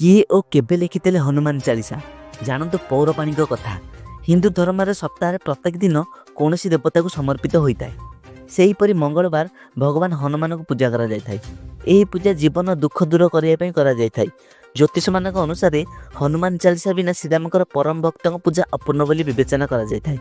କିଏ ଓ କେବେ ଲେଖିଥିଲେ ହନୁମାନ ଚାଳିଶା? ଜାଣନ୍ତୁ ପୌରାଣିକ କଥା। ହିନ୍ଦୁ ଧର୍ମରେ ସପ୍ତାହରେ ପ୍ରତ୍ୟେକ ଦିନ କୌଣସି ଦେବତାକୁ ସମର୍ପିତ ହୋଇଥାଏ। ସେହିପରି ମଙ୍ଗଳବାର ଭଗବାନ ହନୁମାନଙ୍କୁ ପୂଜା କରାଯାଇଥାଏ। ଏହି ପୂଜା ଜୀବନ ଦୁଃଖ ଦୂର କରିବା ପାଇଁ କରାଯାଇଥାଏ। ଜ୍ୟୋତିଷମାନଙ୍କ ଅନୁସାରେ ହନୁମାନ ଚାଳିଶା ବିନା ଶ୍ରୀରାମଙ୍କର ପରମ ଭକ୍ତଙ୍କ ପୂଜା ଅପୂର୍ଣ୍ଣ ବୋଲି ବିବେଚନା କରାଯାଇଥାଏ।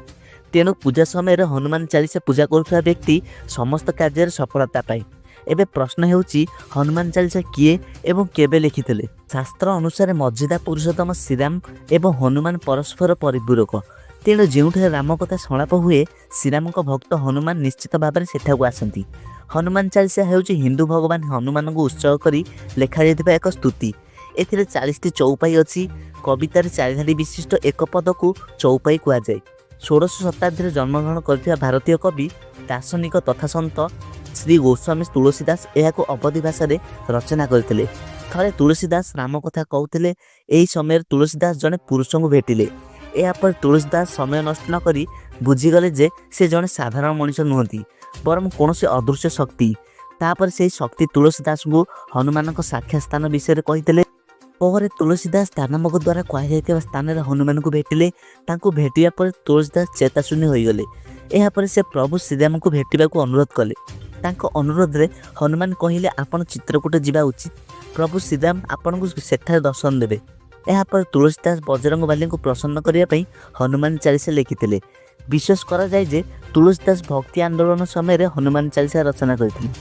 ତେଣୁ ପୂଜା ସମୟରେ ହନୁମାନ ଚାଳିଶା ପୂଜା କରୁଥିବା ବ୍ୟକ୍ତି ସମସ୍ତ କାର୍ଯ୍ୟରେ ସଫଳତା ପାଏ। ଏବେ ପ୍ରଶ୍ନ ହେଉଛି, ହନୁମାନ ଚାଳିଶା କିଏ ଏବଂ କେବେ ଲେଖିଥିଲେ? ଶାସ୍ତ୍ର ଅନୁସାରେ ମର୍ଯ୍ୟାଦା ପୁରୁଷୋତ୍ତମ ଶ୍ରୀରାମ ଏବଂ ହନୁମାନ ପରସ୍ପର ପରିପୂରକ। ତେଣୁ ଯେଉଁଠାରେ ରାମ କଥା ସଂଳାପ ହୁଏ, ଶ୍ରୀରାମଙ୍କ ଭକ୍ତ ହନୁମାନ ନିଶ୍ଚିତ ଭାବରେ ସେଠାକୁ ଆସନ୍ତି। ହନୁମାନ ଚାଳିଶା ହେଉଛି ହିନ୍ଦୁ ଭଗବାନ ହନୁମାନଙ୍କୁ ଉତ୍ସର୍ଗ କରି ଲେଖାଯାଇଥିବା ଏକ ସ୍ତୁତି। ଏଥିରେ 40ଟି ଚୌପାଇ ଅଛି। କବିତାରେ ଚାରିଧାଡ଼ି ବିଶିଷ୍ଟ ଏକ ପଦକୁ ଚୌପାଇ କୁହାଯାଏ। 16ଶ ଶତାବ୍ଦୀରେ ଜନ୍ମଗ୍ରହଣ କରିଥିବା ଭାରତୀୟ କବି, ଦାର୍ଶନିକ ତଥା ସନ୍ଥ ଶ୍ରୀ ଗୋସ୍ୱାମୀ ତୁଳସୀ ଦାସ ଏହାକୁ ଅବଧି ଭାଷାରେ ରଚନା କରିଥିଲେ। ଥରେ ତୁଳସୀ ଦାସ ରାମ କଥା କହୁଥିଲେ। ଏହି ସମୟରେ ତୁଳସୀ ଦାସ ଜଣେ ପୁରୁଷଙ୍କୁ ଭେଟିଲେ। ଏହାପରେ ତୁଳସୀ ଦାସ ସମୟ ନଷ୍ଟ ନ କରି ବୁଝିଗଲେ ଯେ ସେ ଜଣେ ସାଧାରଣ ମଣିଷ ନୁହନ୍ତି, ବରଂ କୌଣସି ଅଦୃଶ୍ୟ ଶକ୍ତି। ତାପରେ ସେହି ଶକ୍ତି ତୁଳସୀ ଦାସଙ୍କୁ ହନୁମାନଙ୍କ ସାକ୍ଷାତ ସ୍ଥାନ ବିଷୟରେ କହିଥିଲେ। ପରେ ତୁଳସୀ ଦାସ ଦାନବଙ୍କ ଦ୍ୱାରା କୁହାଯାଇଥିବା ସ୍ଥାନରେ ହନୁମାନଙ୍କୁ ଭେଟିଲେ। ତାଙ୍କୁ ଭେଟିବା ପରେ ତୁଳସୀ ଦାସ ଚେତାଶୂନ୍ୟ ହୋଇଗଲେ। ଏହାପରେ ସେ ପ୍ରଭୁ ଶ୍ରୀରାମଙ୍କୁ ଭେଟିବାକୁ ଅନୁରୋଧ କଲେ। ତାଙ୍କ ଅନୁରୋଧରେ ହନୁମାନ କହିଲେ, "ଆପଣ ଚିତ୍ରକୂଟ ଯିବା ଉଚିତ। ପ୍ରଭୁ ଶ୍ରୀରାମ ଆପଣଙ୍କୁ ସେଠାରେ ଦର୍ଶନ ଦେବେ।" ଏହାପରେ ତୁଳସୀ ଦାସ ବଜରଙ୍ଗବାଲୀଙ୍କୁ ପ୍ରସନ୍ନ କରିବା ପାଇଁ ହନୁମାନ ଚାଳିଶା ଲେଖିଥିଲେ। ବିଶ୍ୱାସ କରାଯାଏ ଯେ ତୁଳସୀ ଦାସ ଭକ୍ତି ଆନ୍ଦୋଳନ ସମୟରେ ହନୁମାନ ଚାଳିଶା ରଚନା କରିଥିଲେ।